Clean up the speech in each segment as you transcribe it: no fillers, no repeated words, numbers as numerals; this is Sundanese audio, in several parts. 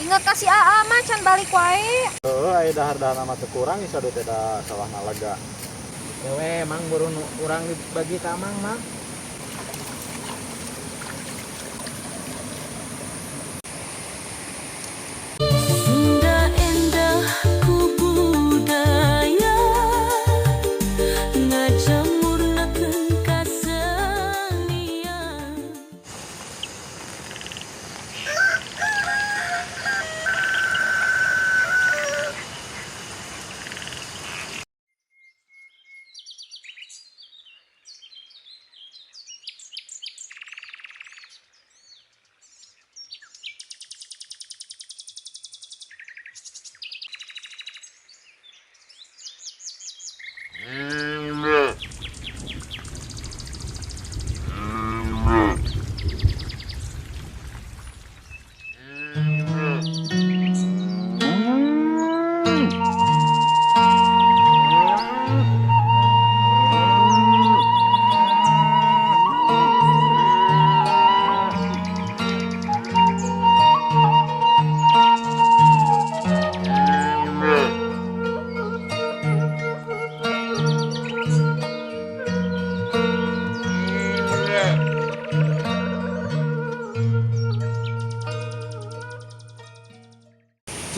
Ingat kasih Aa mah can balik wae. Heeh, aya dahar-dahar mah teu kurang isadu teh da sawahna lega. Dewe emang buru nu urang dibagi ka Amang mah. Sunda endah ku budaya ngajamurnakeun kasenian.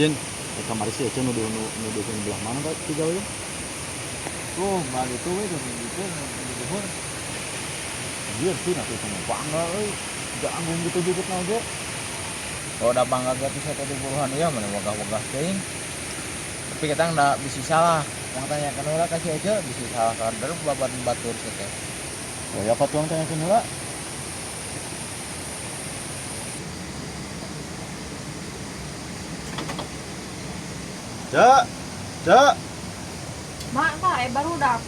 Cin, kamari si Ece nuduh nuduhkeun belah mana Pak tiga we? Tuh, mah gitu we tuh gitu di luhur. Anjir sih atuh sama bangga euy. Janggung gitu jukut na oge. Kalau udah bangga ge saya tadi buruhan ieu mana wagah-wagah teuing. Tapi kita nggak bisa salah. Yang tanya kan heula ka si Ece bisa salah kader babat batur sia teh. Oh ya apa tuang tanyakeun heula? Cek, cek. Mak tah eh barudak.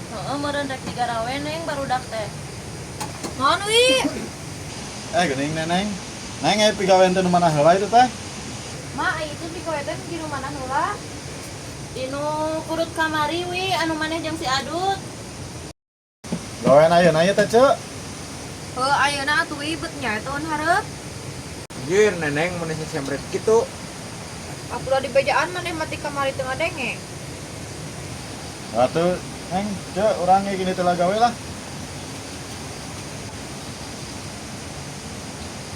Heeh, meureun rek digarawe neng barudak teh. Naon wi? Geuning neneng. Neng aya pigawean teh nu mana heula itu teh? Mak ai itu pigawe teh di rumah mana heula? Dinu kurut kamari wi anu maneh jeung si Adut. Gawean ayeuna ieu teh, Cek. Heuh ayeuna atuh wi bet nya eta hareup. Anjir, neneng mun sesembret kitu. Apulah di bejaan maneh mati kamari teu ngadenge. Atuh, Neng, Cek, urang ge gini teh gawe lah.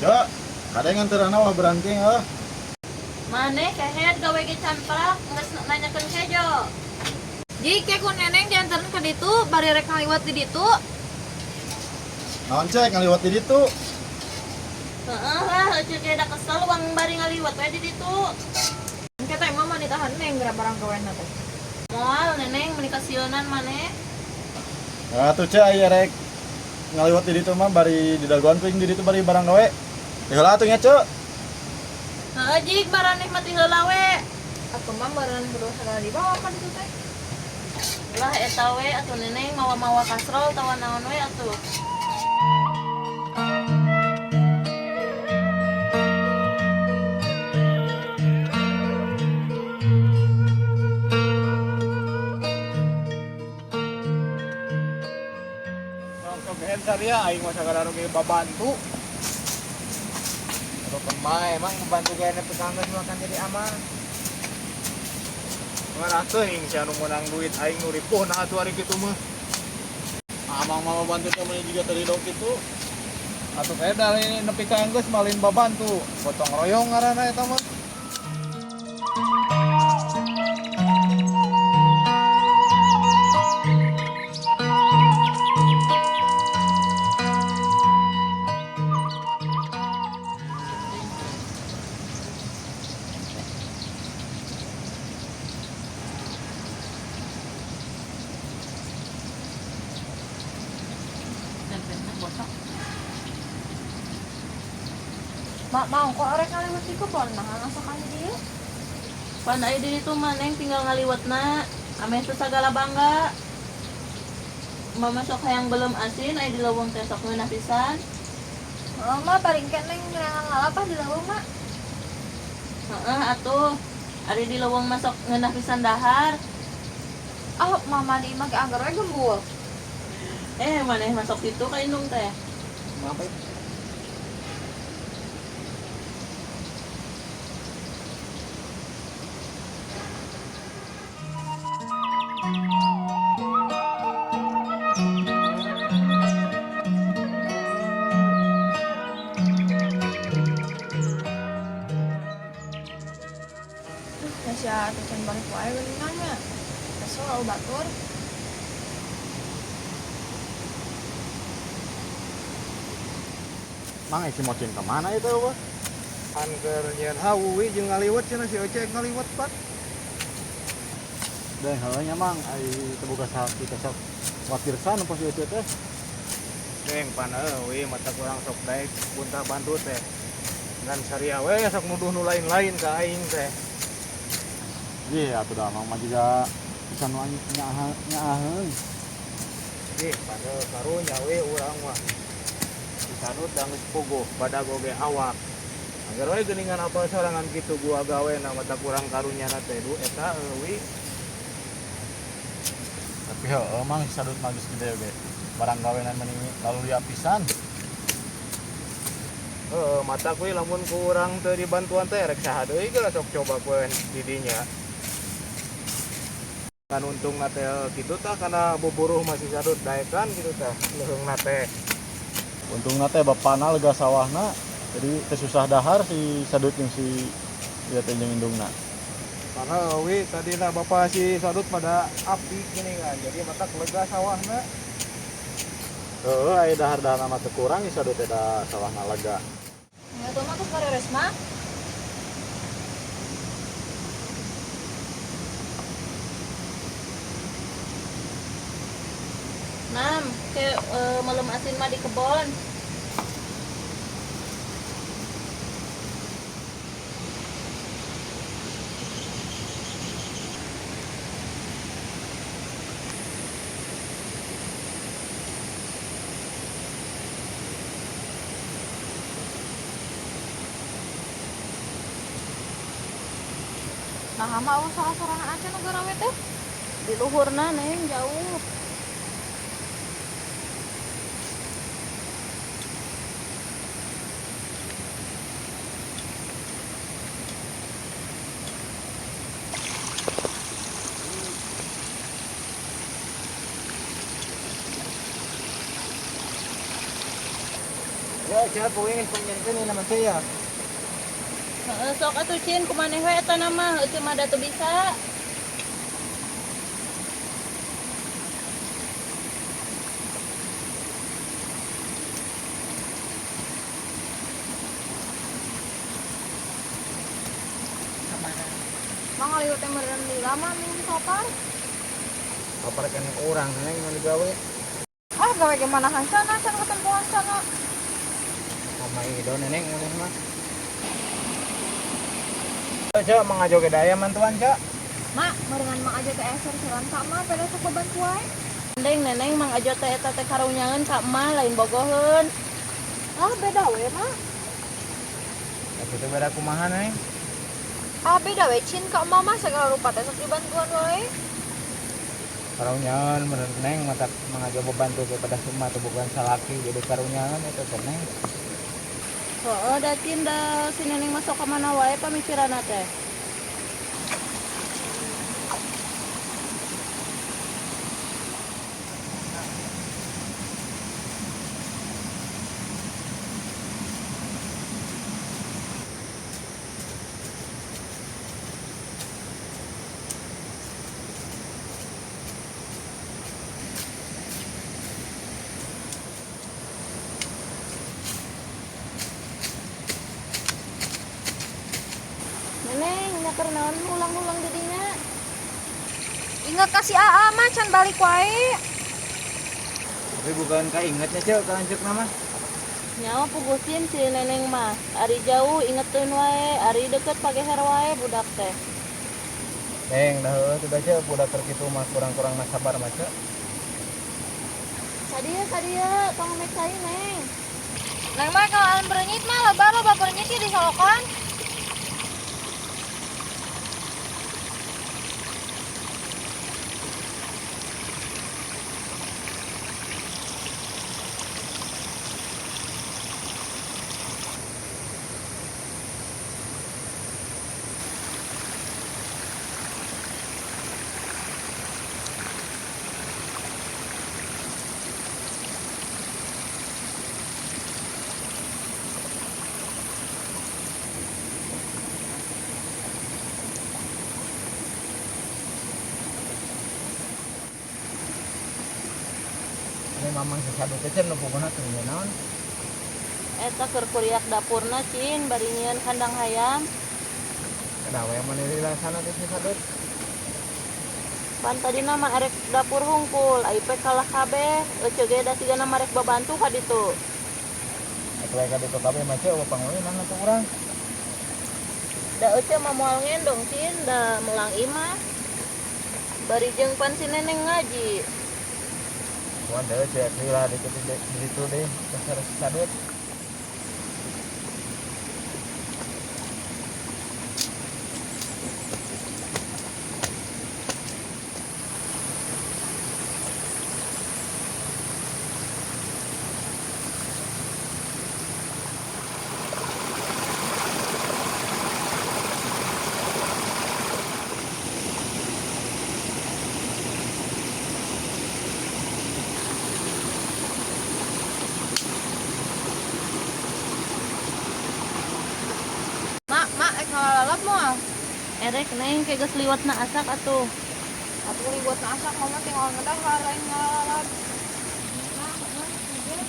Cek, kadang nganteurana wah berangking heuh. Maneh kehed gawe ge can prak geus nanyakeun hejo. Ji ke ku neneng dianteurkeun ka ditu bari rek ngaliwat di ditu. Naon Cek ngaliwat di ditu? Heeh lah, ece ge da kesel wang bari ngaliwat we di ditu. Engke teh mah ditahan neng geura barang gawean teh. Moal neneng meuni kasieunan maneh. Atuh Cek aya rek ngaliwat di ditu mah bari didagoan kuing di ditu bari barang gawe. Teh heula atuh nya, Cek. Heeh jig baraneh mah ti heula we. Atuh mah meureun kudu sagala dibawa ka ditu teh. Lah eta we atuh neneng mawa-mawa kasrol tawa naon we atuh. Sok saria aing mah sagala nu ge babantu. Atau kemai emang membantu ge nepi ka geus makan jadi amang. Ngarah teuing si anu meunang duit aing nu ripuh nah atuh ari kitu mah. Amang mah bantu teh mah juga tadi dok kitu. Atuh kayak ini nepi ka geus malin babantu. Gotong royong ngaranna eta mah. Mak mau kok rek ngaliwat di kebon nah ngasokan di dieu. Pan aya di ditu mah neng tinggal ngaliwatna. Ameh teu sagala bangga. Mama sok hayang belum asin aya di leuweung teh sok ngeunah pisan. Heeh mah paling ke neng neangan lalapah di leuweung mah. Heeh atuh. Ari di leuweung mah sok ngeunah pisan dahar. Ah mama di imah ge anggar we gembul. Maneh masuk situ ka indung teh. Maaf. Da atuh can balik wae geuningan nya. Kesel au batur. Mang si mocin ka mana itu wah? Pan keur nyieun hawu we jeung ngaliwet cenah si Ece ngaliwet pan. Deh heuh nya Mang, ai teu boga salaki teh sok watirsan pas si Ece teh. Deng pan euy mata kurang sok daek buntah bantu teh. Ngan saria we sok nuduh nu lain-lain ka aing teh. Ih atuh da Mang mah juga bisa nu nyaaheun. Ih pan karunya we urang mah. Si Sadut da geus puguh badago ge awak. Agar we geuningan apa sorangan kitu gua gawe na mata kurang karunya na teh du eta euy. Tapi heueuh Mang si Sadut mah geus gede ge. Barang gawenan meni lalu lia pisan. Heeh, mata kuy lamun ku urang teu dibantuan teh rek saha deui geus sok coba kue di dinya. Kan untungna teh kitu tah kana buburuh masih Sadut daekan kitu tah leuheungna teh. Untungna teh bapana lega sawahna, jadi teu susah dahar si Sadut jeung si ieu teh jeung indungna. Karena euy tadina bapa si Sadut pada api gini kan, jadi mata lega sawahna. Heeh, aya dahar-daharna mah teu kurang si Sadut teh da sawahna lega. Ya tuh mah geus bareres mah. Nam, ke melem asin mah di kebon. Nah, mah eueuh salah-sorangan acan nu garawe teh. Di luhurna Neng jauh. Ya, cek kuing geus panjenkeun ieu nama teh ya. Heeh, sok atuh Cin kumaneh we eta mah, eueuh mah da teu bisa. Mang ngaliwet teh meureun lila mah minggu sopar. Sopar kana urang Neng nu digawe. Ah, gawe ge mana hancana can ketempuhan sana. Sama Ido Neneng maneh mah. Cek Mang Ajo ge daya mantuan cek. Mak, meureungan Mang Ajo teh eser-seran ka emak pada sok bebantu wae. Neng Neneng Mang Ajo teh eta teh karunyaeun ka emak lain bogoheun. Ah, beda we, Mak. Tapi teh beda kumaha Neng? Ah, beda we Cin ka emak mah segala rupa teh sok dibantuan wae. Karunyaeun menurut Neng mata Mang Ajo bebantu ge pada semua tuh bukan salaki jadi karunyaeun eta teh Neng. Heeh, da Cin da si Neneng masuk ka mana wae pamikiranna teh. Neneng, nyaker naon ulang-ulang jadinya. Ingat kasih AA mah can balik wae. Tapi bukan kaingetnya cek ka lanceuk mah. Nyawa pugusin si Neneng mah. Ari jauh ingetin wae, ari deket pageher wae budak teh. Neng, dah heueuh teh cek budak keur kitu mah kurang-kurang mah sabar mah cek. Sadia sadia tong mek cai Neng. Neng mah kalau alen berenyit mah loba loba berenyit ya disolokan. Mamang si Sadut teh nu puguna teh naon? Eta keur kuriak dapurna Cin bari nyieun kandang hayam. Kada we maneh lila sana teh si Sadut. Pan tadina mah erek dapur hungkul, ai pek kalah kabeh. Ece ge da sigana mah rek babantu ka ditu. Atuh ka ditu kabeh mah ceu pangulinan atuh urang. Da ece mah moal ngendong Cin, da melang imah. Bari jeung pan si Neneng ngaji. Cuman deui ceu lila di ditu deh kasar si Sadut. Mak, mak rek ngalalap moal. Erek Neng ke geus liwatna asak atuh. Atuh liwatna asak mama tinggal ngedahar lain ngalalap. Nah, nah, iya.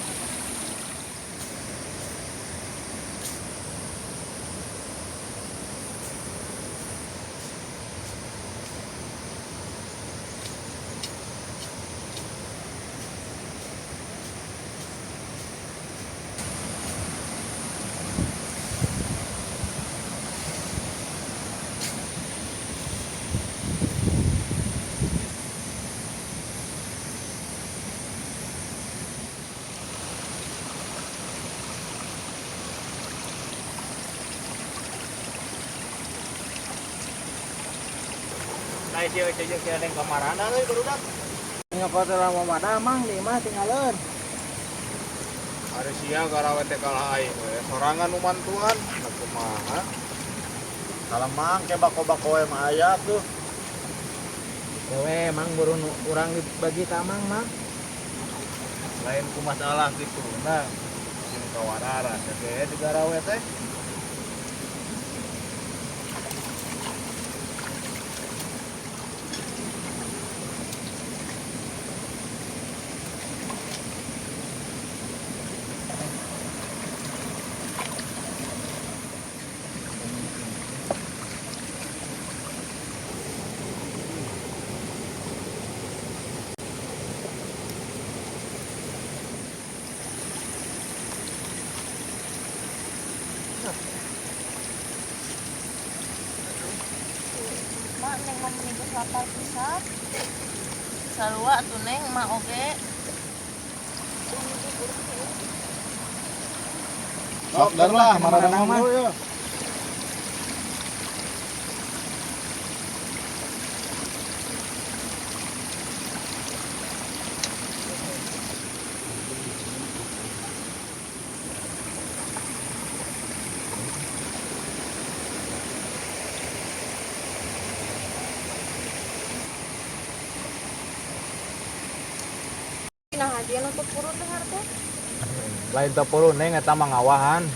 Nah, si Ece jeung si Neneng kamarana euy barudak. Nyokot urang mah madah Mang di imah tinggalin. Ari sia garawe teh kalah aing we, sorangan nu mantuan, nah kumaha? Kalemang ke bako-bako we mah aya tuh. Kowe Mang buru nu urang dibagi ka Mang mah. Lain ku masalah kitu nah. Jeung kawarara teh di garawe teh. Mak Neng mah meni geus lapar pisan. Sarua atuh Neng mak oge. Sok dar lah, maradang mah ya. Nah, dia nutup purun dahar teh. Lain teu purun Neng eta mah ngawahan.